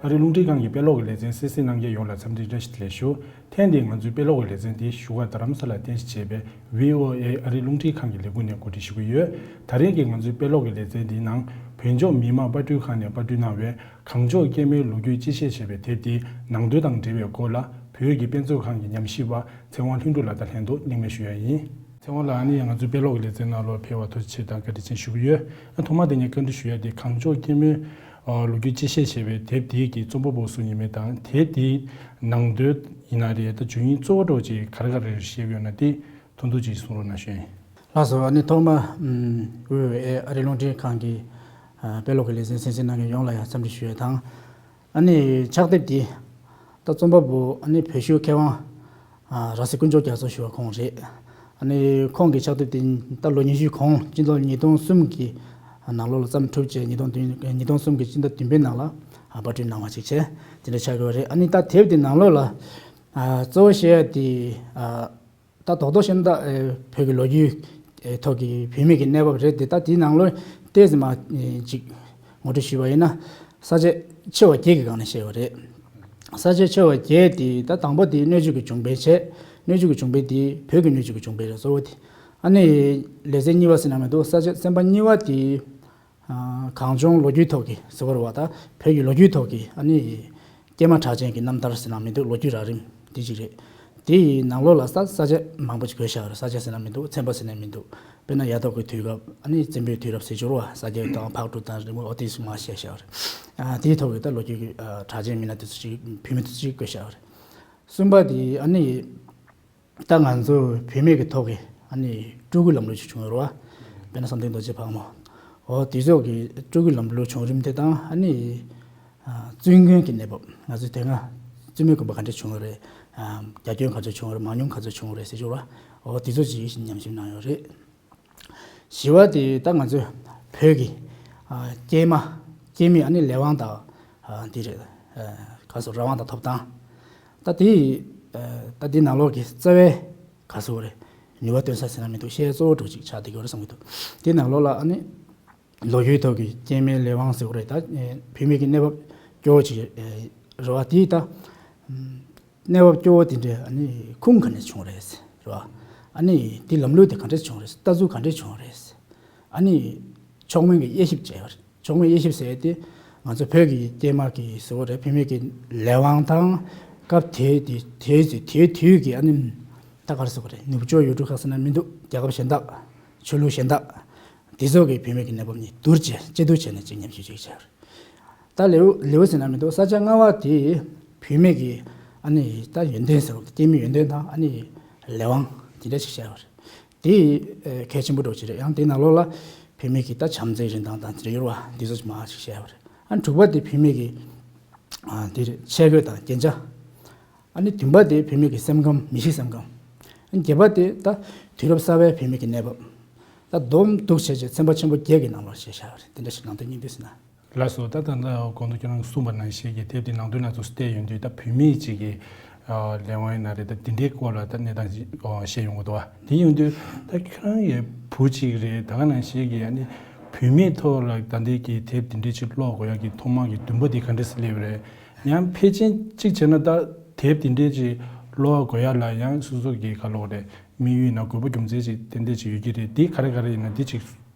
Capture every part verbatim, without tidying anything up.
ཨ་རིའི་རླུང་འཕྲིན་ཁང་གི་དཔེ་ཀློག་གི་ལེ་ཚན་གསན་གཟིགས་གནང་མཁན་ཡོངས་ལ་འཚམས་འདྲི་བཀྲ་ཤིས་བདེ་ལེགས་ཞུ། ཐེངས་འདིའི་ང་ཚོའི་དཔེ་ཀློག་གི་ལེ་ཚན་དེ་བཞུགས་སྒར་རྡ་རམ་ས་ལར་རྟེན་གཞི་བྱས་པའི་བྷི་ཨོ་ཨེ་ཨ་རིའི་རླུང་འཕྲིན་ཁང་གི་ལས་ཁུངས་ནས་གོ་སྒྲིག་ཞུ་གི་ཡོད། ད་རིང་གི་ང་ཚོའི་དཔེ་ཀློག་གི་ལེ་ཚན་འདིའི་ནང་བོད་ལྗོངས་མི་དམངས་དཔར་སྐྲུན་ཁང་ནས་པར་སྐྲུན་གནང་བའི་གངས་ལྗོངས་སྐྱེས་མའི་ལོ་རྒྱུས་སྤྱི་བཤད་ཞེས་པའི་དེབ་དེའི་ནང་དོན་དང་འབྲེལ་བའི་སྐོར་ལ་བོད་ཀྱི་དཔེ་མཛོད་ཁང་གི་ཉམས་ཞིབ་པ་ཚེ་དབང་ལྷུན་གྲུབ་ལགས་དང་ལྷན་དུ་གླེང་མོལ་ཞུ་ཡ་ཡིན། ཚེ་དབང་ལགས། ཨ་ནི་ང་ཚོའི་དཔེ་ཀློག་གི་ལེ་ཚན་ནང་ལོགས་ཕེབས་པར་ཐུགས་རྗེ་ཆེ་དང་བཀའ་དྲིན་ཆེ་ཞུ་གི་ཡོད། ཨ་ཐོག་མར་དེ་ནས་བཀའ་འདྲི་ཞུ་ཡ་དེ་གངས་ལྗོངས་སྐྱེས་མའི་ཨ་ལོ་རྒྱུས་སྤྱི་བཤད་ཞེས་པའི་དེབ་དེའི་གི་རྩོམ་པ་པོ་སུ་ཡིན་མིན་དང་དེབ་དེའི་ནང་དོན་ཡིན་ན་རེད། ད་བརྗོད་ཡིན་གཙོ་བོ་འདྲ་བོ་ཅིག་ག་རེ་ག་རེ་བཤད་ཀྱི་ཡོད་ན་དེ་ཐུང་ཐུང་ཅིག་གསུང་རོགས་གནང་ཞུ་ཡིན། ལགས་སོ། ཨ་ནི་ཐོག་མར་ཨམ་བྷི་ཨོ་ཨེ་ཨ་རིའི་རླུང་འཕྲིན་ཁང་གི་ཨ་དཔེ་ཀློག་གི་ལེ་ཚན་གསན་གཟིགས་གནང་མཁན་ཡོངས་ལ་ཡང་འཚམས་འདྲི་ཞུ་ཡ་དང་། ཨ་ནི་ཕྱག་དེབ་འདི་ད་རྩོམ་པ་པོ་ཨ་ནི་བོད་གཞུང་མཁས་དབང་ཨ་ར་སེ་དཀོན་མཆོག་རྒྱ་མཚོ་ཞུ་བ་ཁོང་རེད། ཨ་ནི་ཁོང་གི་ཕྱག་དེབ་འདི་ད་ལོ་ཉི་ཤུའི་གོང་སྤྱི་ལོ་ཉིས་སྟོང་གསུམ་གྱི་ནང་ལོགས་ལ་བརྩམས་གྲུབ་རྗེས་ཉིས་སྟོང་བདུན་ཉིས་སྟོང་གསུམ་གྱི་སྤྱི་ཟླ་བདུན་པའི་ནང་ལ་ཨ་པར་སྐྲུན་གནང་བ་ཅིག་བྱས་དེ་འདྲ་ཆགས་ཀྱི་ཡོད་རེད། ཨ་ནི་ད་དེབ་འདི་ནང་ལོགས་ལ་ཨ་གཙོ་བོ་བཤད་ཡ་དེ་ཨ། ད་རྡོག་རྡོག་བཤད་ན་ད་ཨེ་བོད་ཀྱི་ལོ་རྒྱུས་ཨེ་ཐོག་གི་བུད་མེད་ཀྱི་གནས་བབ་རེད་དེ། ད་དེའི་ནང་ལོགས་ཏོག་ཙམ་མ་ཨེ་ཅིག་ངོ་སྤྲོད་ཞུས་པ་ཡིན་ན། ས་བཅད་ཆེ་བ་བརྒྱད་ཀྱི་སྒང་ནས་བཤད་པ་རེད། ས་བཅད་ཆེ་བ་བརྒྱད་དེ་ད་དང་པོ་དེ་སྣོད་བཅུད་ཀྱི་བྱུང་འཕེལ་བྱས། སྣོད་བཅུད་ཀྱི་བྱུང་འཕེལ་དེ་བོད་ཀྱི་སྣོད་བཅུད་ཀྱི་བྱུང་འཕེལ་རེད་གཙོ་བོ་དེ། ཨ་ནི་ལེ་ཚན་གཉིས་པ་ཟེར་ན་མི་འདུག་ས་བཅད་ཚན་པ་གཉིས་པ་དེ། ཨ་གངས་ལྗོངས་ལོ་རྒྱུས་ཐོག་གི་ཟེར་བ་རེད་བ། ད་བོད་ཀྱི་ལོ་རྒྱུས་ཐོག་གི་ཨ་ནི་སྐྱེས་མ་གྲགས་ཅན་གྱི་རྣམ་ཐར་ཟེར་ན་མི་འདུག་ལོ་རྒྱུས་རགས་རིམ་དེ་ཅིག་རེད། དེ་ཡི་ནང་ལོགས་ལ་ས་ས་བཅད་མང་པོ་ཅིག་བཀོད་བཞག་རེད། ས་བཅད་ཟེར་ན་མི་འདུག་ཚན་པ་ཟེར་ན་མི་འདུག་དཔེར་ན་ཡ་ཐོག་གི་དུས་སྐབས། ཨ་ནི་བཙན་པོའི་དུས་རབས་ཟེར་རྒྱུ་རེད་བ། ས་སྐྱ་དང་ཕག་གྲུ་དང་རི་མོ་ཨོ་དེ་ཚོ་མར་བཤད་བཞག་རེད། ཨ་དེའི་ཐོག་གི་ད་ལོ་རྒྱུས་ཀྱི་ཨ་གྲགས་ཅན་མི་སྣ་དེ་ཚོ་ཅིག་བུད་མེད་དེ་ཚོ་ཅིག་བཀོད་བཞག་རེད། གསུམ་པ་དེ་ཨ་ནི། ད་ང་ཚོ་བུད་མེད་ཀྱི་ཐོག་གི་ཨ་ནི་སྤྲུལ་སྐུའི་ལམ་ལུགས་ཅིག་བྱུང་ཡོད་རེད་བ། དཔེར་ན་བསམ་གཏན་རྡོ་རྗེ་ཕག་མོ། འོ་དེ་ཚོ་གི་སྤྲུལ་སྐུའི་ལམ་ལུགས་བྱུང་རིམ་དེ་དང་ཨ་ནི་ཨ་བཙུན་དགོན་གྱི་གནས་བབ། ང་ཚོའི་དེ་སྔ་བཙུན་མའི་དགོན་པ་ག་འདྲ་བྱུང་ཡོད་རེད། ཨ་རྒྱ་ཁྱོན་ག་ཚོད་བྱུང་ཡོད་རེད། མང་ཉུང་ག་ཚོད་བྱུང་ཡོད་རེད་ཟེར་ཞོར་བ། འོ་དེ་ཚོ་ཅིག་ཉམས་ཞིབ་གནང་ཡོད་རེད། བཞི་བ་དེ་ད་ང་ཚོའི་བོད་ཀྱི་ཨ་སྐྱེས་མ་སྐྱེས་མའི་ཨ་ནི་ལས་དབང་དང་ཨ་འདི་རེད། ཨ་ག་སོ་རང་དབང་དང་ཐོབ་ཐང་། ད་དེ་ཨ་ད་དེ་ནང་ལོགས་ཀྱི་རྩ་བའི་ག་སོ་རེད། ནུས་པ་སྟོན་ས་ཟེར་ན་མི་འདུག་བཤད་གཙོ་བོ་འདྲ་ཅིག་ཆགས་བསྡད་ཀྱི་ཡོད་རེད་བསམ་གྱི་འདུག་དེ་ནང་ལོགས་ལ་ཨ་ནི་ལོ་རྒྱུས་ཐོག་གི་སྐྱེས་མའི་ལས་དབང་ཟེར་བ་རེད། ད་བུད་མེད་ཀྱི་གནས་བབ་སྐྱོ་བོ་ཅིག་རེད་བ། དེ་ད་གནས་བབ་སྐྱོ་བོ་དེ་འདྲའི་ཨ་ནི་ཁུངས་ག་འདྲས་བྱུང་རེད་རེད་བ། ཨ་ནི་དེ་ལམ་ལུགས་དེ་ག་འདྲས་བྱུང་རེད། ལྟ་ཚུལ་ག་འདྲས་བྱུང་རེད། ཨ་ནི་མཆོག་དམན་གྱི་དབྱེ་ཞིབ་བྱས་པ་རེད། མཆོག་དམན་དབྱེ་ཞིབ་ཟེར་ཏེ་ང་ཚོ་བོད་ཀྱི་སྐྱེས་མ་གི་ཟེར་བ་རེད། བུད་མེད་ཀྱི་ལས་དབང་དང་སྐབས་དེའི་དེ་དེའི་དེའི་དུས་ཀྱི་ཨ་ནི་ད་ག་རེ་ཟེར་བ་རེད། ནུབ་ཕྱོགས་ཡུལ་གྲུ་ཁག་ཟེར་ན་མི་འདུག་རྒྱལ་ཁབ་གཞན་དག་ཆོས་ལུགས་གཞན་དག་དེ་ཚོ་གི་བུད་མེད་ཀྱི་གནས་བབ་གཉིས་བསྡུར་བྱས་དཔྱད་བསྡུར་བྱས་ནས་ཅིག་ཉམས་ཞིབ་ཅིག་བྱས་པ་རེད། ད་ལེའུ་ལེའུ་ཟེར་ན་མི་འདུག་ས་བཅད་ལྔ་པ་དེ་བུད་མེད་ཀྱི་ཨ་ནི་ད་ཡོན་ཏན་ཟེར་བ་སྐྱེས་མའི་ཡོན་ཏན་དང་ཨ་ནི་ལས་དབང་དེ་འདྲ་ཞིག་བཤད་པ་རེད། དེ་ཨེ་གལ་ཆེན་པོ་འདྲ་ཅིག་རེད། ཡང་དེའི་ནང་ལོགས་ལ་བུད་མེད་ཀྱི་ད་བྱམས་བརྩེའི་རིན་ཐང་དང་དེ་འདྲ་ཡོད་རེད་བ། དེ་ཚོ་ཅིག་མང་ཞིག་བཤད་པ་རེད། ཨ་ནི་དྲུག་པ་དེ་བུད་མེད་ཀྱི་ཨ་དེ་རེད། ཆས་གོས་དང་རྒྱན་ཆ། ཨ་ནི་བདུན་པ་དེ་བུད་མེད་ཀྱི་སེམས་ཁམས། མི་གཤིས་སེམས་ཁམས། ཨ་ནི་བརྒྱད་པ་དེ་ད་དུས་རབས་གསར་པའི་བུད་མེད་ཀྱི་གནས་བབ། ད་སྡོམ་སྒྲིག་བྱས་རྗེས་ཚན་པ་ཆེན་པོ་བརྒྱད་ཀྱི་ནང་ལོགས་བཤད་བཞག་པ་རེད། དེ་འདྲ་ཞིག་ནང་དོན་སྙིང་བསྡུས་ཟེར་ན། ལགས་སོ། ད་ད་ལྟ་གོང་དུ་ཁྱེད་རང་གསུངས་པ་ནང་བཞིན་གྱི་དེབ་དེ་ནང་དོན་སྣ་ཚོགས་བལྟས་ཡོང་དུས་ད་བུད་མེད་ཅིག་གི་ཨ་ལས་དབང་ཡིན་ན་རེད། ད་དེ་འདྲའི་སྐོར་ལ་ད་གནས་སྟངས་ཤིག་ཨ་བཤད་ཡོང་གི་འདུག་བ། དེ་ཡོང་དུས་ད་ཁྱེད་རང་གི་བུ་ཅིག་རེད། ད་ག་ནང་བཞིན་གྱི་ཨ་ནི་བུད་མེད་ཐོག་ལ་ད་ལྟའི་གི་དེབ་དེ་འདྲའི་ཅིག་ཀློག་དགོས་ཡག་གི་ཐོག་མ་གི་འདུན་པ་དེ་ག་འདྲ་སེ་སླེབས་རེད། ཡང་ཕལ་ཆེར་གཅིག་བྱས་ན་ད་དེབ་དེ་འདྲའི་ཅིག་ཀློག་དགོས་ཡག་ལ་ཡང་སོ་སོ་གི་ག་ལབ་དགོས་རེད། དམིགས་ཡུལ་ཡིན་ན་དགོས་པ་རྒྱུ་མཚན་ཅིག་ཏན་ཏན་ཅིག་ཡོད་ཀྱི་རེད། དེ་ག་རེ་ག་རེ་ཡིན་ན་དེ་ཅིག་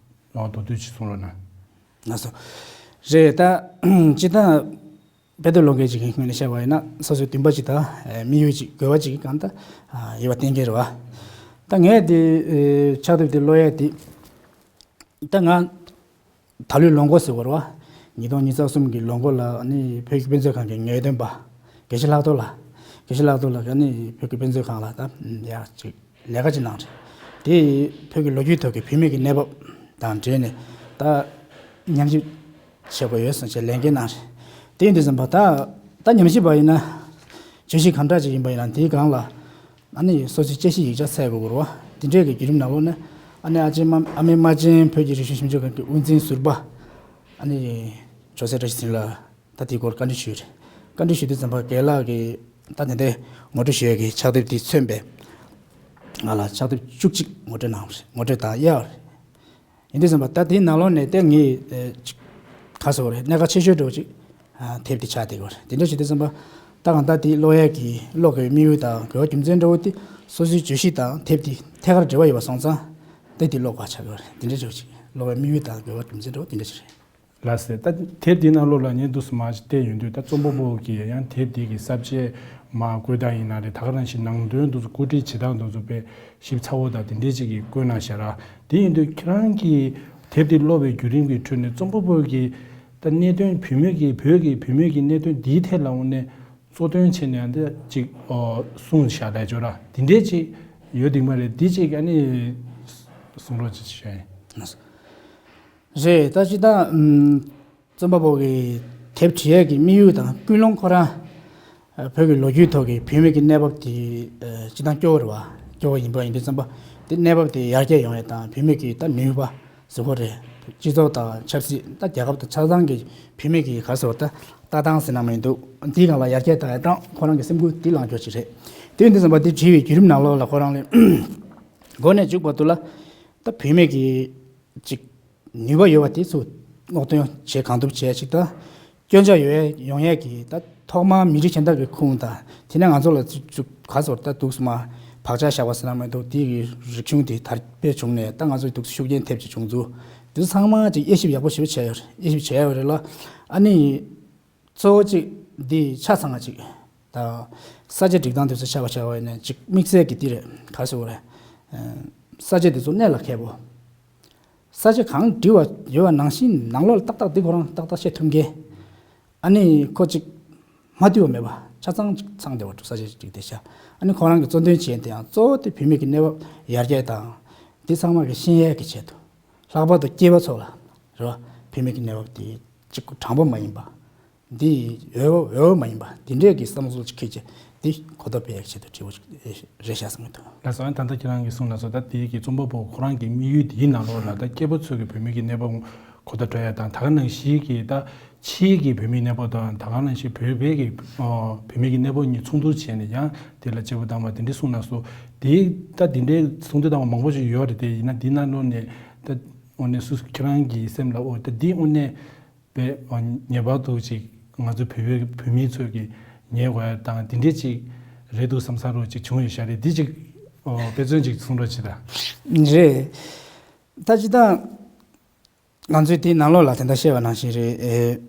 མདོར་བསྡུས་ཅིག་གསུང་རོགས་གནང་། ལགས་སོ། རེད། ད་སྤྱིར་བཏང་དཔེ་དེབ་ཀློག་མཁན་ཅིག་གི་ངོས་ནས་བཤད་པ་ཡིན་ན་སོ་སོའི་འདུན་པ་ཅིག་དང་དམིགས་ཡུལ་ཅིག་དགོས་པ་ཅིག་གི་སྒང་ད་ཡོད་པ་གཏན་འཁེལ་རེད་བ། ད་ངས་དེ་ཕྱག་དེབ་དེ་ཀློག་ཡ་དེ་ད་ང་ད་ལོའི་ལོ་འགོ་ཟེར་བ་རེད་བ། ཉིས་སྟོང་ཉི་ཤུ་རྩ་གསུམ་གྱི་ལོ་འགོ་ལ་ནི་བོད་ཀྱི་དཔེ་མཛོད་ཁང་གི་ངེས་སྟོན་པ་དགེ་བཤེས་ལྷག་རྡོར་ལགས། དགེ་བཤེས་ལྷག་རྡོར་ལགས་ཀྱིས་ནི་བོད་ཀྱི་དཔེ་མཛོད་ཁང་ལ་ད་ཡ་ཅིག་ལས་ཀ་ཅིག་གནང་རེད། དེ་བོད་ཀྱི་ལོ་རྒྱུས་ཐོག་གི་བུད་མེད་ཀྱི་གནས་བབ་དང་འབྲེལ་ནས་ད་ཉམས་ཞིབ་བྱེད་དགོས་ཡོད་གསུངས་བྱས་ལས་འགན་གནང་རེད། དེ་ཡིན་དུས་ཙམ་པ་ད་ད་ཉམས་ཞིབ་པ་ཡིན་ན་བརྗོད་གཞི་གང་འདྲ་ཅིག་ཡིན་པ་ཡིན་ན་དེའི་སྒང་ལ་ཨ་ནི་སོ་སོའི་དཔྱད་གཞི་ཡིག་ཆ་འཚོལ་དགོས་ཀྱི་རེད་བ། དེ་འདྲའི་གི་བརྒྱུད་རིམ་ནང་ལོགས་ནས་ཨ་ནི་ཨ་ཅེ་མ་ཨ་མེ་རྨ་ཆེན་བོད་ཀྱི་རིག་གཞུང་ཞིབ་འཇུག་ཁང་གི་དབུ་འཛིན་ཟུར་པ་ཨ་ནི་ཇོ་སྲས་བཀྲ་ཤིས་ཚེ་རིང་ལགས་ད་དེའི་སྐོར་བཀའ་འདྲི་ཞུས་རེད། བཀའ་འདྲི་ཞུ་དུས་ཙམ་པ་རྒན་ལགས་ཀྱིས་ད་དེ་འདྲའི་ངོ་སྤྲོད་ཞུ་ཡས་ཀྱི་ཕྱག་དེབ་དེ་མཚོན་པས་ང་ལ་ཕྱག་དེབ་བཅུ་གཅིག་ངོ་སྤྲོད་གནང་བ་རེད། ངོ་སྤྲོད་དང་གཡར་བ་རེད། ཡིན་དུས་ཙམ་པ་ད་དེའི་ནང་ལོགས་ནས་ད་ངས་ཨེ་ཅིག་ག་ཟེར་དགོས་རེད། གནད་འགག་ཆེ་ཤོས་འདྲ་བོ་ཅིག་ དེབ་དེ་ཆགས་བསྡད་ཀྱི་ཡོད་རེད། དེ་འདྲ་བྱེད་དུས་ཙམ་པ་ད་གང་ལྟར་དེ་ཀློག་ཡས་ཀྱི་ཀློག་དགོས་པའི་དམིགས་ཡུལ་དང་དགོས་པ་རྒྱུ་མཚན་འདྲ་བོ་དེ་སོ་སོའི་བརྗོད་གཞི་དང་དེབ་དེ་ཐད་ཀར་འབྲེལ་བ་ཡོད་པ་སོང་ཙང་ད་དེ་ཀློག་དགོས་ཆགས་ཀྱི་ཡོད་རེད། དེ་འདྲ་བྱེད་ཀྱི་ཀློག་པའི་དམིགས་ཡུལ་དང་དགོས་པ་རྒྱུ་མཚན་འདྲ་བོ་དེ་འདྲ་ཞིག་རེད། ལགས་སོ། ད་དེབ་འདིའི་ནང་ལོགས་ལ་ངས་འདུག་སེ་མར་ཅིག་བལྟས་ཡོང་དུས་ད་རྩོམ་པ་པོ་གིས་ཡང་དེབ་འདི་གི་གསར་བརྗེ་མར་བཀོད་སྟངས་ཡིན་ན་རེད། ད་ག་ནང་བཞིན་ནང་དོན་འདུག་སེ་གོ་སྒྲིག་བྱེད་སྟངས་འདུག་སེ་དཔེ་ཞིབ་ཚགས་པོ་དང་དེ་འདྲས་ཅིག་གིས་བཀོད་གནང་བཞག་ར། དེ་ཡིན་དུས་ཁྱེད་རང་གིས་དེབ་འདི་ཀློག་པའི་བརྒྱུད་རིམ་གྱི་ཁྲོད་ནས་རྩོམ་པ་པོ་གིས་ད་གནད་དོན་བུད་མེད་ཀྱི་བོད་ཀྱི་བུད་མེད་ཀྱི་གནད་དོན་འདིའི་ཐད་ལ་དངོས་གནས་གཙོ་དོན་བྱས་ནས་ཡང་འདི་ཅིག་གསུངས་བཞག་ལས་འབྱོར་ར་དེ་འདྲས་ཅིག་ཡོད་འདུག་མ་རེད། འདི་ཅིག་ཨ་ནི་གསུང་རོགས་ཅིག་ཞུ་ཡ་ཡིན། རེད། ད་ཅི་ད་ཨམ། རྩོམ་པ་པོ་གིས་དེབ་བྲིས་ཡས་ཀྱི་དམིགས་ཡུལ་དང་ཀུན་སློང་ཁོ་རང་། ཨ། བོད་ཀྱི་ལོ་རྒྱུས་ཐོག་གི་བུད་མེད་ཀྱི་གནས་བབ་དེ། ཨ། སྤྱིར་བཏང་སྐྱོ་བོ་རེད་བ། སྐྱོ་བོ་ཡིན་པ་ཡིན་དུས་ཙམ་པ་དེ་གནས་བབ་དེ་ཡར་རྒྱས་ཡོང་ཡས་དང་བུད་མེད་ཀྱི་ད་ནུས་པ་གཟུགས་པོ་རེད། སྤྱི་ཚོགས་དང་ཆབ་སྲིད་ད་རྒྱལ་ཁབ་དང་ཆ་ཚང་གི་བུད་མེད་ཀྱི་ག་རེ་ཟེར་བ་ད་ལྟ་སྟངས་ཟེར་ན་མི་འདུག་འདིའི་སྒང་ལ་ཡར་རྒྱས་བཏང་ཡས་དང་ཁོ་རང་གི་སེམས་ཁུར་འདི་ལངས་ཕྱོགས་ཅིག་རེད། དེ་ཡིན་དུས་ཙམ་པ་འདི་བྲིས་པའི་བརྒྱུད་རིམ་ནང་ལོགས་ལ་ཁོ་རང་ལས་འགོ་ནས་མཇུག་བར་དུ་ལ་ད་བུད་མེད་ཀྱི་ཅིག་ནུས་པ་ཡོད་པ་དེ་ཚོ་སྔོག་འདོན་བྱེད་གང་ཐུབ་བྱེད་ཅིག་དང་། སྐྱོན་ཆ་ཡོད་ཡོང་ཡས་ཀྱི་ད་ཐོག་མར་མི་རིགས་གཞན་དག་གི་ཁུངས་དང་དེ་ནས་ང་ཚོ་ལ་ཚུ་ཚུ་ག་ཚོད་ད་འདུག་སེ་མར་བག་ཆགས་བཞག་པ་ཟེར་ན་མི་འདུག་དེ་གི་རིག་གཞུང་དེ་དར་སྤེལ་བྱུང་ནས་ད་ང་ཚོ་འདུག་སེ་ཤུགས་རྐྱེན་ཐེབས་ཅིག་བྱུང་ཚུལ་དེ་ཚོ་ཚང་མ་ཅིག་དབྱེ་ཞིབ་ཡག་པོ་ཞེ་པོ་བྱས་ཡོད་རེད། དབྱེ་ཞིབ་བྱས་ཡོད་རེད་ལ། ཨ་ནི་གཙོ་བོ་གཅིག་འདི་ཆ་ཚང་བ་གཅིག་དང་། ས་ཆ་སྒྲིག་སྟངས་དེ་ཚོ་ཆ་བ་ཆ་བ་ཡིན་ན་གཅིག་དམིགས་བསལ་གྱི་འདི་རེད། ག་རེ་ཟེར་དགོས་རེད། ས་ཆ་དེ་ཚོ་གནད་ལ་འཁེལ་པོ། ས་ཆ་གང་འབྲི་བ་ཡོད་པ་ནང་བཞིན་ནང་ལོགས་ལ་ཏག་ཏག་འདི་ཁོ་རང་ཏག་ཏག་བཤད་ཐུབ་མཁན། ཨ་ནི་ཁོ་གཅིག་མ་བསྡུས་པ་མེད་པ་ཆ་ཚང་གཅིག་ཚང་བསྡད་པ་འདུག་ས་ཆ་གཅིག་བསྡད་ཤག་ཨ་ནི་ཁོ་རང་གི་གཙོ་འདོན་བྱེད་དེ་ཡང་གཙོ་བོ་དེ་བུད་མེད་ཀྱི་གནས་བབ་ཡར་རྒྱས་དང་། འདི་ཚང་མ་གི་ཤེས་ཡས་ཀྱི་ཆེད་དུ། ལྷག་པར་དུ་སྐྱེས་པ་ཚོ་ལ་རེད་བ། བུད་མེད་ཀྱི་གནས་བབ་དེ་གཅིག་པུ་དྲང་པོ་མ་ཡིན་པ། འདི་འོས་འོས་མ་ཡིན་པ་འདི་འདྲས་ཀྱི་བསམ་ཚུལ་ཅིག་འཁྱེར་བྱས་འདི་གོ་བརྡ་སྤེལ་ཡག་ཆེད་དུ་བྲིས་པ་ཞིག་རེད་ཤག་བསམ་གྱི་འདུག་ལགས་སོ། ད་ལྟ་ཁྱེད་རང་གིས་གསུངས་ལ་སོ། ད་དེའི་གི་རྩོམ་པ་པོ་ཁོ་རང་གི་དམིགས་ཡུལ་དེའི་ནང་ལོགས་ལ་ད་སྐྱེས་བུ་ཚོ་གི་བུད་མེད་ཀྱི་གནས་བབ་གོ་བརྡ་སྤྲོད་ཡ་དང་ད་ག་ནང་བཞིན་གྱི་ད་ཕྱིའི་གི་བུད་མེད་གནས་བབ་དང་ད་ག་ནང་བཞིན་བོད་པའི་གི་བུད་མེད་ཀྱི་གནས་བབ་གཉིས་ཚོགས་འདུ་བྱས་ནས་ཡང་དེ་ལ་དཔྱད་པ་བཏང་བ་དེ་འདྲས་གསུངས་ལ་སོ། དེ་ད་དེ་འདྲས་ཚོགས་འདུ་བཏང་བ་མང་པོ་ཞིག་ཡོད་རེད། དེ་ཡིན་ན་དེའི་ནང་ལོགས་ནས་ད་དངོས་གནས་སུ་ཁྱེད་རང་གི་སེམས་ལ་ཨོ་ད་འདི་དངོས་གནས། པས་ངེས་པར་དུ་ཅིག་ང་ཚོ་བོད་པའི་བོད་མི་ཚོས་ཀྱི་ཉན་དགོས་ཡ་དང་དེ་འདྲས་ཅིག་རེད་འདུག་བསམ་ས་རོ་ཅིག་བྱུང་ཡོད་ཤག་རེད། འདི་ཅིག་དཔེ་མཚོན་ཅིག་གསུང་རོགས་བྱེད་ད། རེད། ད་ཅི་ད་ང་ཚོས་དེའི་ནང་ལོགས་ལ་དེ་འདྲ་བཤད་པ་ནང་བཞིན་རེད། ཨེ།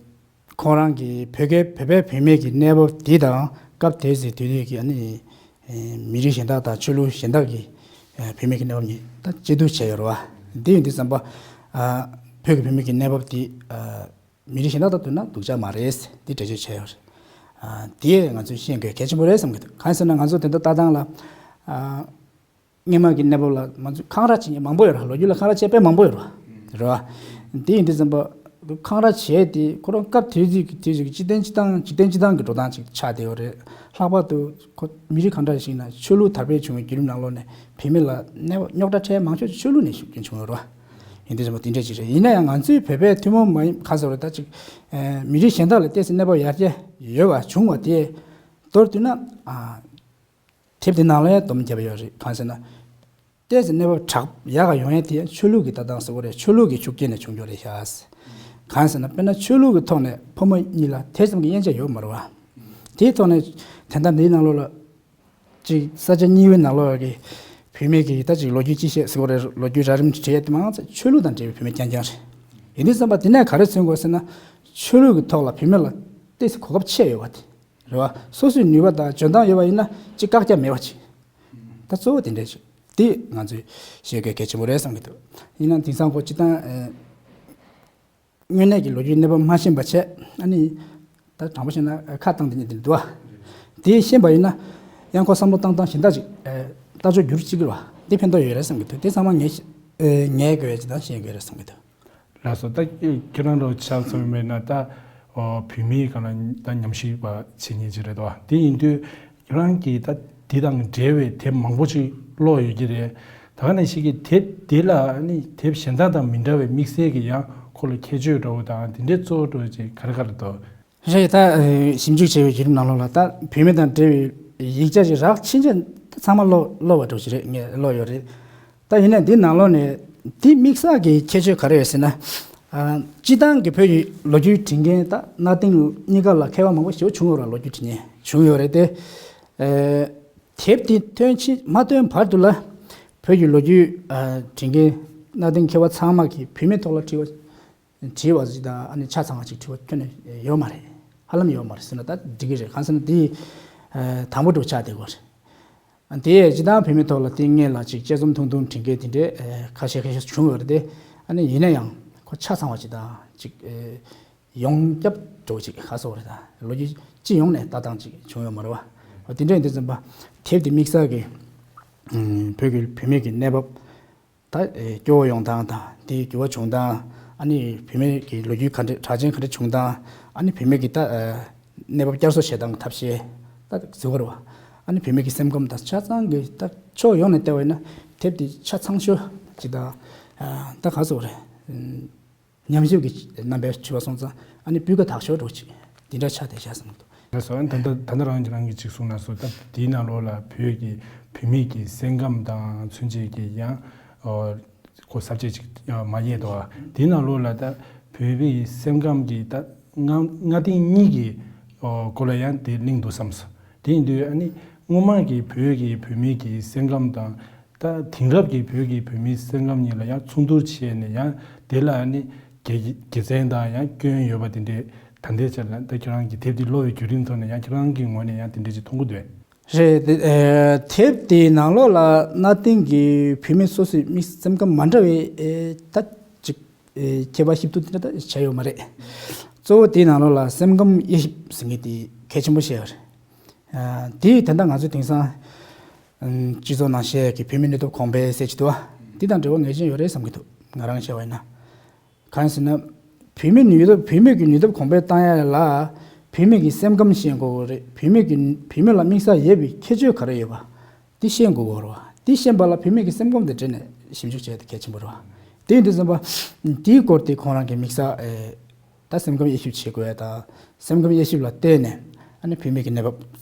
ཁོང་རང་གི་བོད་སྐད་བོད་པའི་བུད་མེད་ཀྱི་གནས་བབ་འདི་དང་སྐབས་དེ་ཚོའི་དུས་དུས་ཀྱི་ཨ་ནི། ཨེ། མི་རིགས་གཞན་དག་དང་ཆོས་ལུགས་གཞན་དག་གི་ཨེ། བུད་མེད་ཀྱི་གནས་བབ་གཉིས་ད་གཅིག་བསྡུར་བྱས་ཡོད་རེད་བ། འདི་ཡིན་དུས་ཙམ་པ། ཨ། བོད་ཀྱི་བུད་མེད་ཀྱི་གནས་བབ་འདི། ཨ། མི་རིགས་གཞན་དག་དང་བསྡུར་ན་སྡུག་ཅག་མ་རེད། འདི་འགྲེལ་བརྗོད་བྱས་ཡོད་རེད། ཨ། འདི་ང་ཚོས་ཤེས་དགོས་གལ་ཆེན་པོ་རེད་བསམ་གྱི་འདུག་གང་ཡིན་ཟེར་ན་ང་ཚོ་དེ་འདྲ་ལྟ་སྟངས་ལ། ཨ། སྔོན་མ་གི་གནས་བབ་ལ་ང་ཚོས་འཁང་ར་བྱེད་མཁན་མང་པོ་ཡོད་རེད། ལོ་རྒྱུས་ལ་འཁང་ར་བྱེད་དཔེ་མང་པོ་ཡོད་རེད་བ། རེད་བ། འདི་ཡིན་དུས་ཙམ་པ། འཁང་ར་བྱས་ཏེ་ཁོ་རང་སྐབས་དེ་དུས་ཀྱི་དུས་ཀྱི་སྤྱི་བཏང་སྤྱི་བཏང་འཇིག་རྟེན་སྤྱི་བཏང་གི་འགྲོ་སྟངས་ཅིག་ཆགས་བསྡད་ཡོད་རེད། ལྷག་པར་དུ་ཁོ་མི་རིགས་གང་འདྲ་ཞིག་ན་ཆོས་ལུགས་དར་སྤེལ་བྱུང་བའི་བརྒྱུད་རིམ་ནང་ལོགས་ནས་བུད་མེད་ལ་གནས་བབ་རྙོག་དྲ་འཕྲད་མང་ཤོས་ཆོས་ལུགས་ནས་ཤུགས་རྐྱེན་བྱུང་ཡོད་རེད་བ། ཡིན་དུས་ཙམ་པ་དེ་འདྲས་ཅིག་རེད། ཡིན་ན་ཡང་ང་ཚོའི་བོད་པའི་ཐུན་མོང་མ་ཡིན་ག་ཟེར་བ་རེད། ད་ཅིག་མི་རིགས་གཞན་དག་ལས་ཏོག་ཙམ་གནས་བབ་ཡར་རྒྱས་ཡོད་པ་བྱུང་བ་དེ་མདོར་བསྡུས་ན། དེབ་དེ་ནང་ལ་ཡང་སྡོམ་བརྒྱབ་ཡོད་རེད། གང་ཟེར་ན། ཏོག་ཙམ་གནས་བབ་དྲག་ཡག་ག་ཡོང་ཡ་དེ་ཆོས་ལུགས་ཀྱི་ལྟ་སྟངས་སུ་གོ་རེད། ཆོས་ལུགས་ཀྱི་ཤུགས་རྐྱེན་ནས་བྱུང་རྒྱུ་རེད་ཤག་གང་ཟེར་ན་དཔེར་ན་ཆོས་ལུགས་ཀྱི་ཐོག་ནས་ཕོ་མོ་གཉིས་ལ་དེ་ཙམ་གྱི་དབྱེ་འབྱེད་ཡོད་མ་རེད་བ། དེའི་ཐོག་ནས་དེ་འདྲ་འདིའི་ནང་ལོགས་ལ་ཅིག་ས་ཆ་གཉིས་པའི་ནང་ལོགས་ཀྱི་བུད་མེད་ཀྱི་ད་ཅིག་ལོ་རྒྱུས་ཅི་བཤད་ཟེར་གོ་རེད། ལོ་རྒྱུས་རགས་རིམ་བྲིས་ཡ་དེ་མང་ཚད་ཆོས་ལུགས་དང་འབྲེལ་བའི་བུད་མེད་རྐྱང་རྐྱང་རེད། ཡིན་དུས་ཙམ་པ་དེ་ནས་ག་རེ་མཚོན་དགོས་ཟེར་ན། ཆོས་ལུགས་ཀྱི་ཐོག་ལ་བུད་མེད་ལ་ཏོག་ཙམ་གོ་སྐབས་ཆེ་ཡོད་པ་དེ། རེད་བ། སོ་སོའི་ནུས་པ་དང་འཇོན་ཐང་ཡོད་པ་ཡིན་ན་ཅིག་བཀག་རྒྱ་མེད་པ་ཅིག་ད་གཙོ་བོ་དེ་འདྲ་ཞིག་དེ་ང་ཚོས་ཤེས་དགོས་གལ་ཆེན་པོ་རེད་བསམ་གྱི་འདུག་ཡིན་ན་དེང་སང་ཁོ་སྤྱིར་བཏང་ཨེ། དངོས་གནས་ཀྱི་ལོ་རྒྱུས་གནས་བབ་མ་ཤེས་པ་བྱས་ཨ་ནི། ད་དྲང་པོ་བཤད་ན་ཁ་བཏང་དེ་ཉིད་དེ་འདུག་ཨ། དེ་ཤེས་པ་ཡིན་ན། ཡང་ཁོ་བསམ་བློ་བཏང་སྟངས་གཞན་དག་ཅིག་ཨེ། ལྟ་ཕྱོགས་བསྒྱུར་བཅུག་གི་རེད་བ། དེ་ཕན་ཐོགས་ཡོད་རེད་བསམ་གྱི་འདུག་དེ་ཚང་མ་ངས་ཤེས་ཨེ། ངས་དགོས་ཡ་ཅིག་དང་ཤེས་དགོས་རེད་བསམ་གྱི་འདུག་ལགས་སོ། ད་ཁྱེད་རང་རོགས་ཆགས་ཚོད་མེད་ན་ད་བུད་མེད་གང་ལ་ད་ཉམས་ཞིབ་པ་བྱེད་མཁན་ཅིག་རེད་དོ། དེ་ཡིན་དུས་ཁྱེད་རང་གིས་ད་འདི་དང་འབྲེལ་བའི་དེབ་མང་པོ་ཅིག་ཀློག་ཡོད་ཀྱི་རེད། ད་ག་ནང་བཞིན་གྱི་དེབ་འདི་ལ་ནི་དེབ་གཞན་དག་དང་མི་འདྲ་བའི་དམིགས་བསལ་གྱི་ཡང་ཁོ་ལ་ཁྱད་ཆོས་འདྲ་བོ་དང་དེ་འདྲའི་གཙོ་བོ་འདྲ་བོ་ཅིག་ག་རེ་ག་རེ་འདུག་རེད། ད་ཞིབ་འཇུག་བྱས་པའི་བརྒྱུད་རིམ་ནང་ལོགས་ལ་ད་བུད་མེད་དང་འབྲེལ་བའི་ཡིག་ཆ་ཞིག་རག་ཕྱིན་ཆད་ཚང་མ་ཀློག་ཀློག་པ་འདྲ་བོ་ཞིག་རེད། ངས་ཀློག་ཡོད་རེད། ད་ཡིན་ནའི་འདི་ནང་ལོགས་ནས་འདི་དམིགས་བསལ་གྱི་ཁྱད་ཆོས་ག་རེ་ཡོད་ཟེར་ན། ཨ། སྤྱིར་བཏང་གི་བོད་ཀྱི་ལོ་རྒྱུས་འབྲི་མཁན་དང་གནའ་དེང་གཉིས་ཀ་ལ་མཁས་པ་མང་པོ་ཞིག་བྱུང་ཡོད་རེད། ལོ་རྒྱུས་འབྲི་མཁན་བྱུང་ཡོད་རེད་དེ། ཨ། དེབ་དེ་ཐོན་ཕྱིན་མ་ཐོན་བར་དུ་ལ་བོད་ཀྱི་ལོ་རྒྱུས། ཨ། འབྲི་མཁན་གནའ་དེང་མཁས་པ་ཚང་མ་གིས་བུད་མེད་ཐོག་ལ་བྲིས་པ། བྲིས་པ་ཞིག་དང་ཨ་ནི་ཆ་ཚང་བ་ཞིག་བྲིས་པ་ཁྱོན་ནས་ཡོད་མ་རེད། ཧ་ལམ་ཡོད་མ་རེད་ཟེར་ན་ད་འགྲིག་གི་རེད། གང་ཟེར་ན་དེ། ཨ། དང་པོ་འགྲོ་ཆགས་བསྡད་ཡོད་རེད། དེ་སྤྱིར་བཏང་བུད་མེད་ཐོག་ལ་དེ་སྔོན་ལ་ཅིག་དཔྱད་རྩོམ་ཐུང་ཐུང་འབྲི་མཁན་དེ་འདྲའི་ཁ་ཤས་ཁ་ཤས་བྱུང་ཡོད་རེད་དེ། ཨ་ནི་ཡིན་ན་ཡང་ཁོ་ཆ་ཚང་བ་ཅིག་དང་ཅིག་ཨེ། ཡོངས་ཁྱབ་འགྲོ་ཅིག་ཧ་སོ་རེད། ད་ལོ་རྒྱུས་སྤྱི་ཡོངས་ནས་ལྟ་སྟངས་ཅིག་བྱུང་ཡོད་མ་རེད་བ། དེ་འདྲ་ཡིན་དུས་ཙམ་པ་དེབ་དེ་དམིགས་བསལ་གྱི་ཨུམ། བོད་ཀྱི་བུད་མེད་ཀྱི་གནས་བབ། ད་ཨེ། སྐྱོ་བོ་ཡོང་སྟངས་དང་དེའི་འགྱུར་བ་བྱུང་སྟངས། ཨ་ནི་བུད་མེད་ཀྱི་ལོ་རྒྱུས་ག་འདྲ་གྲགས་ཅན་ག་འདྲ་བྱུང་སྟངས། ཨ་ནི་བུད་མེད་ཀྱི་ད་ཨེ། གནས་བབ་བསྐྱར་གསོ་བྱེད་སྟངས་ཐབས་ཤེས། ད་ཟེར་བ་རེད་བ། ཨ་ནི་བུད་མེད་ཀྱི་སེམས་ཁམས་དང་ཆ་ཚང་གི་ད་ཕྱོགས་ཡོངས་ནས་བལྟས་པ་ཡིན་ན་དེབ་དེ་ཆ་ཚང་ཤོས་ཅིག་དང་། ཨ། ད་ག་ཟེར་བ་རེད། ཉམས་ཞིབ་ཀྱི་རྣམ་པའི་དྲི་བ་སོང་ཙང་ཨ་ནི་སྤུས་ཀ་དག་ཤོས་འགྲོ་ཅིག་འདི་འདྲ་ཆགས་བསྡད་བཞག་བསམ་གྱི་འདུག། ལགས་སོ། ཨ་ནི་ད་ལྟ་ད་ལྟ་རང་གིས་རང་གིས་ཅིག་གསུངས་གནང་སོང་། ད་དེའི་ནང་ལོགས་ལ་བོད་ཀྱི་བུད་མེད་ཀྱི་སེམས་ཁམས་དང་མཚོན་བྱེད་ཀྱི་ཡང་ཨོ་ཁོ་ས་བཅད་ཅིག་མ་རྙེད་དོ། དེའི་ནང་ལོགས་ལ་ད་བོད་པའི་སེམས་ཁམས་ཀྱི་ད་གནའ་གནའ་དེང་གཉིས་ཀྱི་ཨོ་སྐོར་ལ་ཡང་དེ་གླེང་འདུག་བསམ་སོང་། དེ་ཡིན་དུས་ཨ་ནི་སྔོན་མ་གི་བོད་ཀྱི་བུད་མེད་ཀྱི་སེམས་ཁམས་དང་། ད་དེང་རབས་ཀྱི་བོད་ཀྱི་བུད་མེད་སེམས་ཁམས་གཉིས་ལ་ཡང་མཚུངས་བསྡུར་བྱས་ནས་ཡང་དེ་ལ་ཨ་ནི་དགེ་དགེ་མཚན་དང་ཡང་སྐྱོན་ཡོད་པ་དེ་འདྲས། ད་ལྟའི་ཆར་ལ་ད་ཁྱེད་རང་གི་དེབ་འདི་ཀློག་པའི་བརྒྱུད་རིམ་ཐོག་ནས་ཡང་ཁྱེད་རང་གི་ངོས་ནས་ཡང་དེ་འདྲས་ཅིག་མཐོང་གི་འདུག་གས། རེད་དེ། ཨེ། དེབ་དེའི་ནང་ལོགས་ལ་གནའ་དེང་གི་བུད་མེད་སོ་སོའི་མི་སེམས་ཁམས་མ་འདྲ་བའི། ཨེ། ད་ཅིག་ཨེ། ཁྱད་པར་ཞིབ་ཏུ་དེ་འདྲ་ད་བྱས་ཡོད་མ་རེད། གཙོ་བོ་དེའི་ནང་ལོགས་ལ་སེམས་ཁམས་དབྱེ་ཞིབ་ཟེར་མཁན་དེ་གལ་ཆེན་པོ་བཤད་ཡོད་རེད། ཨ། དེ་ད་ལྟ་ང་ཚོས་དེང་སང་། ཨམ། སྤྱི་ཚོགས་ནང་བཤད་ཀྱི་བུད་མེད་ནུས་སྟོབས་གོང་འཕེལ་ཟེར་གྱི་འདུག་བ། འདི་དང་འབྲེལ་བ་ངེས་ཅན་ཡོད་རེད་བསམ་གྱི་འདུག། ང་རང་བཤད་པ་ཡིན་ན། གང་ཡིན་ཟེར་ན། བུད་མེད་ནུས་སྟོབས། བུད་མེད་ཀྱི་ནུས་སྟོབས་གོང་འཕེལ་བཏང་ཡ་ལ་བུད་མེད་ཀྱི་སེམས་ཁམས་ཤེས་དགོས་རེད། བུད་མེད་ཀྱི་བུད་མེད་ལ་དམིགས་བསལ་ཡོད་པའི་ཁྱད་ཆོས་ག་རེ་ཡོད་པ་འདི་ཤེས་དགོས་རེད་བ། འདི་ཤེས་པ་ལ་བུད་མེད་ཀྱི་སེམས་ཁམས་དང་འབྲེལ་ནས་ཞིབ་འཇུག་བྱས་ཏེ་གལ་ཆེན་པོ་རེད་བ། དེ་ཡིན་དུས་ཙམ་པ། འདིའི་སྐོར་དེ་ཁོང་རང་གི་དམིགས་བསལ། ཨེ། ད་སེམས་ཁམས་དབྱེ་ཞིབ་བྱེད་དགོས་ཡ་དང་། སེམས་ཁམས་དབྱེ་ཞིབ་ལ་བརྟེན་ནས་ཨ་ནི་བུད་མེད་ཀྱི་གནས་བབ་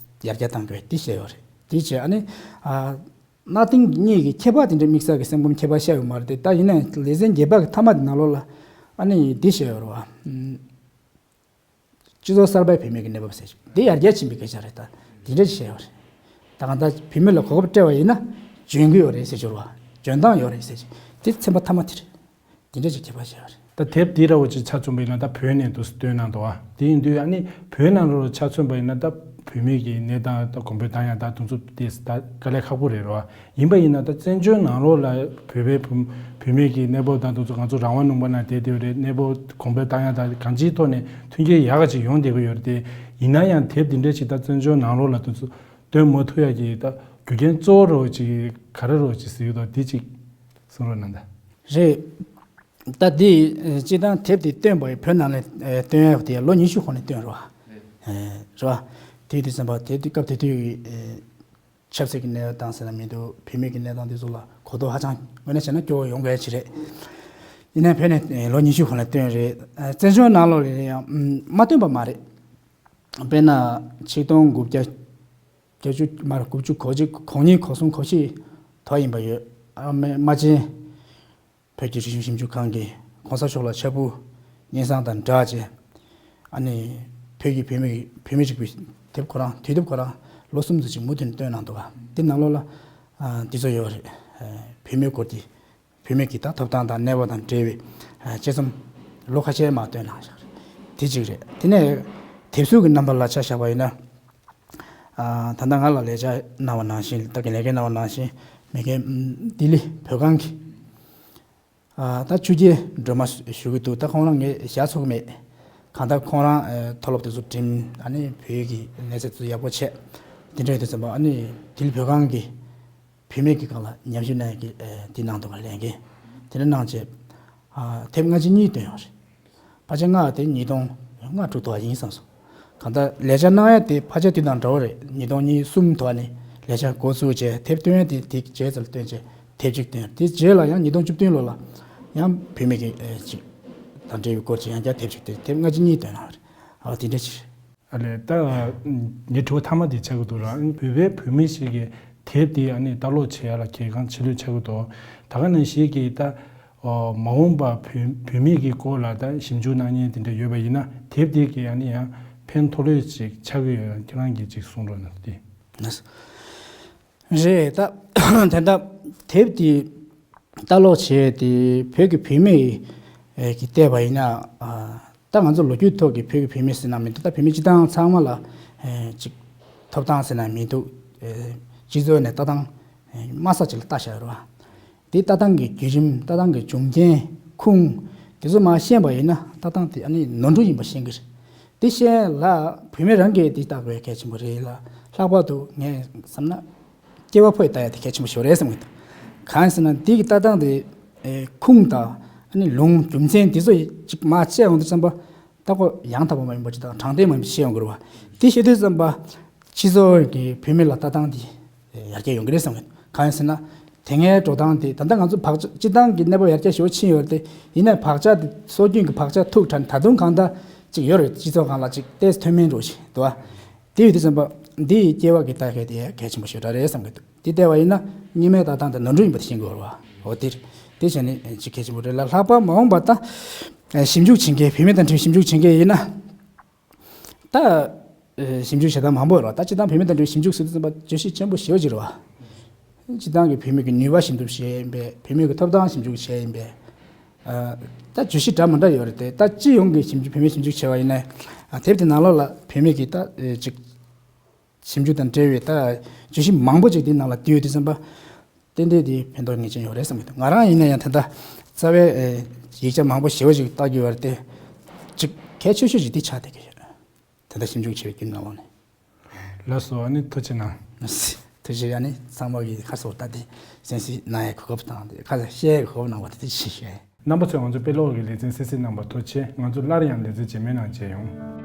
ཡར་རྒྱས་གཏང་དགོས་འདི་བཤད་ཡོད་རེད། འདི་བྱས་ཨ་ནི། ཨ། གནའ་དེང་གཉིས་ཀྱི་ཁྱད་པར་དེ་འདྲའི་དམིགས་བསལ་གྱི་སེམས་ཁམས་ཁྱད་པར་བཤད་ཡོད་མ་རེད་དེ། ད་ཡིན་ནའི་ལེ་ཚན་བརྒྱད་པ་གི་མཐའ་མ་དེ་ནང་ལོགས་ལ་ཨ་ནི་འདི་བཤད་ཡོད་རེད་བ། ཨམ། སྤྱི་ཚོགས་གསར་པའི་བུད་མེད་ཀྱི་གནས་བབ་ཟེར་ཞིག་འདི་ཡར་རྒྱས་ཕྱིན་པའི་སྐད་ཆ་རེད། ད་འདི་འདྲ་ཞིག་བཤད་ཡོད་རེད། ད་གང་ལྟར་བུད་མེད་ལ་གོ་སྐབས་སྤྲད་པ་ཡིན་ན་འཇོན་གྱི་ཡོད་རེད་ཟེར་གྱི་རེད་བ། འཇོན་ཐང་ཡོད་རེད་ཟེར་ཞིག་འདི་ཚན་པ་མཐའ་མ་དེ་རེད། དེ་འདྲ་ཅིག་ཁྱད་པར་བཤད་པ་རེད། ད་དེབ་འདི་འདྲ་བོ་ཅིག་ཆ་མཚོན་པ་ཡིན་ན་ད་བོད་ནས་འདུག་སེ་བཏོན་གནང་འདུག་བ། དེ་ཡིན་དུས་ཨ་ནི་བོད་ནང་ལོགས་ལ་ཆ་མཚོན་པ་ཡིན་ན་ད་བུད་མེད་ཀྱི་གནས་སྟངས་ད་གོང་འཕེལ་བཏང་ཡ་ད་དེ་ཚོ་དེ་ད་དཀའ་ལས་ཁག་པོ་རེད་རོ། ཡིན་པ་ཡིན་ན་ད་བཙན་བྱོལ་ནང་ལོགས་ལ་བོད་པའི་བུ་བུད་མེད་ཀྱི་གནས་བབ་དང་དེ་ཚོ་ང་ཚོ་རང་དབང་ལུང་པ་ནང་བསྡད་བསྡད་པ་རེད། གནས་བབ་གོང་འཕེལ་བཏང་ཡ་ད་གང་ཅིའི་ཐོག་ནས་མཐུན་རྐྱེན་ཡག་ག་ཅིག་ཡོང་བསྡད་ཀྱི་ཡོད་རེད་དེ། ཡིན་ན་ཡང་དེབ་འདི་འདྲ་ཅིག་ད་བཙན་བྱོལ་ནང་ལོགས་ལ་དེ་ཚོ་བཏོན་མ་ཐུབ་ཡ་གི་ད་རྒྱུ་རྐྱེན་གཙོ་བོ་རོ་ཅིག་ག་རེ་རོ་ཅིག་ཟེར་གྱི་འདུག་དེ་ཅིག་གསུང་རོགས་གནང་ད། རེད། ད་འདི་སྤྱིར་བཏང་དེབ་དེ་བཏོན་པ་ཡིན། བོད་ནང་ལ་ཨེ་བཏོན་ཡག་དེ་ལོ་ཉི་ཤུ་གོང་ནས་བཏོན་རོགས། ཨེ་རེད་བ། དེ་དུས་ཙམ་པ་དེ་དུས་སྐབས་དེ་དུས་ཀྱི་ཨེ་ཆབ་སྲིད་ཀྱི་གནས་སྟངས་ཟེར་ན་མི་འདུག་བུད་མེད་ཀྱི་གནས་སྟངས་དེ་ཚོ་ལ་གོ་རྟོགས་ཧ་ཅང་དངོས་གནས་བྱས་ན་སྐྱོ་བོ་ཡོང་དགོས་ཡ་ཅིག་རེད། ཡིན་ནའི་བོད་ནས་ཨེ་ལོ་ཉི་ཤུ་གོང་ལ་བཏོན་རེད། ཨེ་བཙན་བྱོལ་ནང་ལོགས་ལ་ཡང་མ་བཏོན་པ་མ་རེད། དཔེར་ན་ཆིག་སྟོང་དགུ་བརྒྱ་བརྒྱད་ཅུ་མར་དགུ་བཅུ་གོ་གཅིག་གོ་གཉིས་གོ་གསུམ་གོ་བཞི་དོ་ཡིན་པ་ཡོད། ཨ་མ་ཅན་བོད་ཀྱི་རིག་གཞུང་ཞིབ་འཇུག་ཁང་གིས་གོང་ས་མཆོག་ལ་ཕྱག་དཔེ་སྙན་སེང་དང་སྦྲགས་བྱས། ཨ་ནི་བོད་ཀྱི་བུད་མེད་བུད་མེད་རིག་པའི་དེབ་ཁོ་རང་དུས་དེབ་ཁོ་རང་ལོ་གསུམ་ཙམ་ཅིག་མུ་མཐུད་ནས་བཏོན་གནང་འདུག་ག་དེ་ནང་ལོགས་ལ་ཨ་འདི་ཚོ་ཡོད་རེད། ཨ་བུད་མེད་སྐོར་གྱི་བུད་མེད་ཀྱི་ད་ཐོབ་ཐང་དང་གནས་བབ་དང་འབྲེལ་བའི་ཨ་དཔྱད་རྩོམ་ལོ་ཁ་ཤས་མར་བཏོན་གནང་བཞག་རེད། དེ་གཅིག་རེད། དེ་ནས་དེབ་གཟུགས་ཀྱི་རྣམ་པ་ལ་ཆ་བཞག་པ་ཡིན་ན། ཨ་ད་ལྟ་ང་ལ་ལས་བྱ་གནང་བ་ནང་བཞིན། ད་གིན་ལས་ཀ་གནང་བ་ནང་བཞིན་མི་རྒན་ལྡི་ལི་བོད་ཁང་གི་ཨ་ད་ཆོས་རྒྱལ་སྒྲོལ་མ་ཞུ་གི་འདུག་ད་ཁོང་རང་ངས་ཞལ་ཚོགས་མེད། གང་ལྟར་ཁོང་རང་ཨ་མཐོ་སློབ་དེ་ཚོ་འགྲིམ། ཨ་ནི་བོད་ཀྱི་གནས་ཚད་ཚོ་ཡག་པོ་བྱས། དེ་འདྲ་ཡོད་དུས་ཙམ་པ་ཨ་ནི་ལྡི་ལི་བོད་ཁང་གི་བུད་མེད་ཀྱི་སྒང་ལ་ཉམས་ཞིབ་གནང་ཡག་གི་ཨ་དེ་གནང་འདུག་ག་ལས་འགན་དེ་འདྲ་གནང་བྱས། ཨ་དེབ་སྔ་ཕྱི་གཉིས་བཏོན་ཡོད་རེད། ཕལ་ཆེར་ལྔ་དེ་ཉིས་སྟོང་ལྔ་དྲུག་ཐོག་ཡིན་བསམ་སོང་། གང་ལྟར་ལས་བྱ་གནང་ཡ་དེ་ཕལ་ཆེར་དེ་དང་འདྲ་བོ་རེད། ཉིས་སྟོང་གཉིས་གསུམ་ཐོག་ནས་ལས་བྱ་འགོ་བཙུགས་བྱས། དེབ་བཏོན་ཡ་དེ་དེ་རྗེས་ཙམ་བཏོན་བྱས་དེབ་གཅིག་བཏོན། དེ་རྗེས་ལ་ཡང་ཉིས་སྟོང་བཅུ་བདུན་ལོ་ལ་ཡང་བུད་མེད་ཀྱི་ཨེ་ཅིག་དང་འབྲེལ་བའི་སྐོར་གྱི་ཡང་བསྐྱར་དེབ་ཅིག་བཏོན། དེབ་སྔ་ཕྱི་གཉིས་བཏོན་གནང་བ་རེད། ཨ་དེ་འདྲ་ཅིག་ཨ་ལས་ད་ངའི་དྲི་བ་མཐའ་མ་དེ་ཆགས་ཀྱི་འདུག་ར། བོད་པའི་བུད་མེད་ཞིག་གིས་དེབ་དེ་ཨ་ནི་ལྟ་ཀློག་བྱེད་ཡ་ལ་གལ་འགངས་ཆེ་ལོས་ཆགས་ཀྱི་འདུག་ད་ག་ནང་བཞིན་གྱི་ད། ཨོ། མ་འོངས་པ་བོད་བོད་མི་གི་སྐོར་ལ་ད་ཞིབ་འཇུག་གནང་མཁན་དེ་འདྲ་ཡོད་པ་ཡིན་ན། དེབ་དེ་གི་ཨ་ནི་ཡང་ཕན་ཐོགས་ལོས་ཅིག་ཆགས་ཀྱི་ཡོད་ན། ཁྱེད་རང་གིས་ཅིག་གསུང་རོགས་གནང་དེ། རེད། ད་ད་ལྟ་དེབ་དེ་ལྟ་ཀློག་བྱས་ཏེ་བོད་ཀྱི་བུད་མེད་ཀྱིས་བལྟས་པ་ཡིན་ན། ཨ། ད་ང་ཚོ་ལོ་རྒྱུས་ཐོག་གི་བོད་ཀྱི་བུད་མེད་ཟེར་ན་མི་འདུག་ད་བུད་མེད་སྤྱི་བཏང་ཚང་མ་ལ་ཨེ་ཅིག་ཐོབ་ཐང་ཟེར་ན་མི་འདུག་ཨེ་སྤྱི་ཚོགས་ནས་ལྟ་སྟངས་ཨེ་དམའ་ས་ཅིག་ལ་ལྟ་བཞག་ཡོད་རེད་བ། དེ་ལྟ་སྟངས་ཀྱི་བརྒྱུད་རིམ། ལྟ་སྟངས་ཀྱི་འབྱུང་རྐྱེན། ཁུངས་དེ་ཚོ་མར་ཤེས་པ་ཡིན་ན། ལྟ་སྟངས་དེ་ཨ་ནི་ནོར་འཁྲུལ་ཡིན་པ་ཤེས་ཀྱི་རེད། དེ་ཤེས་ལ་བུད་མེད་རང་གིས་དེ་བལྟ་དགོས་གལ་ཆེན་པོ་རེད་ལ། ལྷག་པར་དུ་ངས་བསམ་ན། སྐྱེ་བ་ཕོ་ཡིས་ལྟ་ཡ་དེ་གལ་ཆེན་པོ་ཞིག་རེད་བསམ་གྱི་འདུག་གང་ཡིན་ཟེར་ན། འདི་གི་ལྟ་སྟངས་དེ་ཨེ་ཁུངས་དང་ཨ་ནི་ལུང་རྒྱུ་མཚན་དེ་ཚོ་ཅིག་མར་བཅད་ཡོང་དུས་ཙམ་པ། ལྟ་སྐོར་ཡང་དག་པ་མ་ཡིན་པ་ཅིག་དང་དྲང་བདེན་མ་ཡིན་པ་ཅིག་ཤེས་ཡོང་གི་རེད་བ། དེ་ཤེས་དུས་ཙམ་པ་སྤྱི་ཚོགས་ཀྱི་བུད་མེད་ལ་ལྟ་སྟངས་དེ་ཡར་རྒྱས་ཡོང་གི་རེད་བསམ་གྱི་འདུག་གང་ཡིན་ཟེར་ན། དེ་སྔའི་འགྲོ་སྟངས་དེ། ད་ལྟ་ང་ཚོ་བག་ཆགས་སྤྱི་བཏང་གི་གནས་བབ་ཡར་རྒྱས་ཞེ་པོ་ཕྱིན་ཡོད་རེད་དེ། ཡིན་ནའི་བག་ཆགས་དེ། སྲོལ་རྒྱུན་གྱི་བག་ཆགས་ཐུག་དྲགས་ནས་ད་དུང་གང་ལྟར་ཅིག་ཡོད་རེད། སྤྱི་ཚོགས་སྒང་ལ་ཅིག་ཏོག་ཙམ་ཐོན་མིན་འདྲ་ཞིག་འདུག་བ། དེ་ཡོད་དུས་ཙམ་པ་འདི་ཡི་སྐྱེ་བ་གི་ལྟ་མཁན་དེ་གལ་ཆེན་པོ་ཞེ་དྲག་རེད་བསམ་གྱི་འདུག་དེ་བལྟས་པ་ཡིན་ན་སྔོན་མའི་ལྟ་སྟངས་དེ་ནོར་འཁྲུལ་ཡིན་པ་དེ་ཤེས་དགོས་རེད་བ། འོ་དེ་རེད། དེ་བྱས་ནས་ཅིག་གལ་ཆེན་པོ་རེད་ལ། ལྷག་པར་མ་འོངས་པ་ད་ཞིབ་འཇུག་བྱེད་མཁན། བུད་མེད་དང་འབྲེལ་བའི་ཞིབ་འཇུག་བྱེད་མཁན་ཡིན་ན། ད་ཞིབ་འཇུག་བྱེད་སྟངས་མང་པོ་ཡོད་རེད་བ། ད་སྤྱི་བཏང་བུད་མེད་དང་འབྲེལ་བའི་ཞིབ་འཇུག་ཟེར་དུས་ཙམ་པ་བརྗོད་གཞི་ཆེན་པོ་ཞེ་པོ་ཅིག་རེད་བ། སྤྱི་བཏང་གི་བུད་མེད་ཀྱི་ནུས་པ་ཞིབ་འཇུག་བྱས་ཡིན་པས། བུད་མེད་ཀྱི་ཐོབ་ཐང་ཞིབ་འཇུག་བྱས་ཡིན་པས། ཨ། ད་བརྗོད་གཞི་འདྲ་མི་འདྲ་ཡོད་རེད་དེ། ད་སྤྱི་ཡོངས་ཀྱི་ཞིབ་འཇུག་བུད་མེད་ཞིབ་འཇུག་བྱས་པ་ཡིན་ན། ཨ། དེབ་དེ་ནང་ལོགས་ལ་བུད་མེད་ཀྱི་ད་ཨེ་ཅིག་ཞིབ་འཇུག་དང་འབྲེལ་བའི་ད་བརྗོད་གཞི་མང་པོ་ཅིག་དེའི་ནང་ལ་བསྡུས་ཡོད་དུས་ཙམ་པ། ཏན་ཏན་དེ་ཕན་ཐོགས་ངེས་ཅན་ཡོད་རེད་བསམ་གྱི་འདུག་ང་རང་ཡིན་ན་ཡང་ད་ལྟ་རྩ་བའི་ཨེ་ཡིག་ཆ་མང་པོ་ཞེ་པོ་ཅིག་ལྟ་རྒྱུ་ཡོད་རེད་དེ། ཅིག་གལ་ཆེ་ཤོས་ཅིག་འདི་ཆགས་བསྡད་ཀྱི་ཡོད། ད་ལྟ་ཞིབ་འཇུག་བྱེད་པའི་རྒྱུན་ནང་ལོགས་ནས། ལགས་སོ། ཨ་ནི་ཐུགས་རྗེ་གནང་། ཐུགས་རྗེ། ཨ་ནི་ཚང་མ་གིས་ཁ་གསལ་ལྟ་སྟེ་གསན་གཟིགས་གནང་ཡའི་གོ་སྐབས་དང་། དེ་ཁ་གསལ་བཤད་ཡའི་གོ་སྐབས་གནང་བ་དེ་ཐུགས་རྗེ་ཆེ་ཞུ་ཡ་ཡིན། རྣམ་པ་ཚོས་ང་ཚོའི་དཔེ་ཀློག་གི་ལེ་ཚན་གསན་གཟིགས་གནང་བར་ཐུགས་རྗེ་ཆེ། ང་ཚོ་སླར་ཡང་ལེ་ཚན་རྗེས་མའི་ནང་མཇལ་ཡོང་།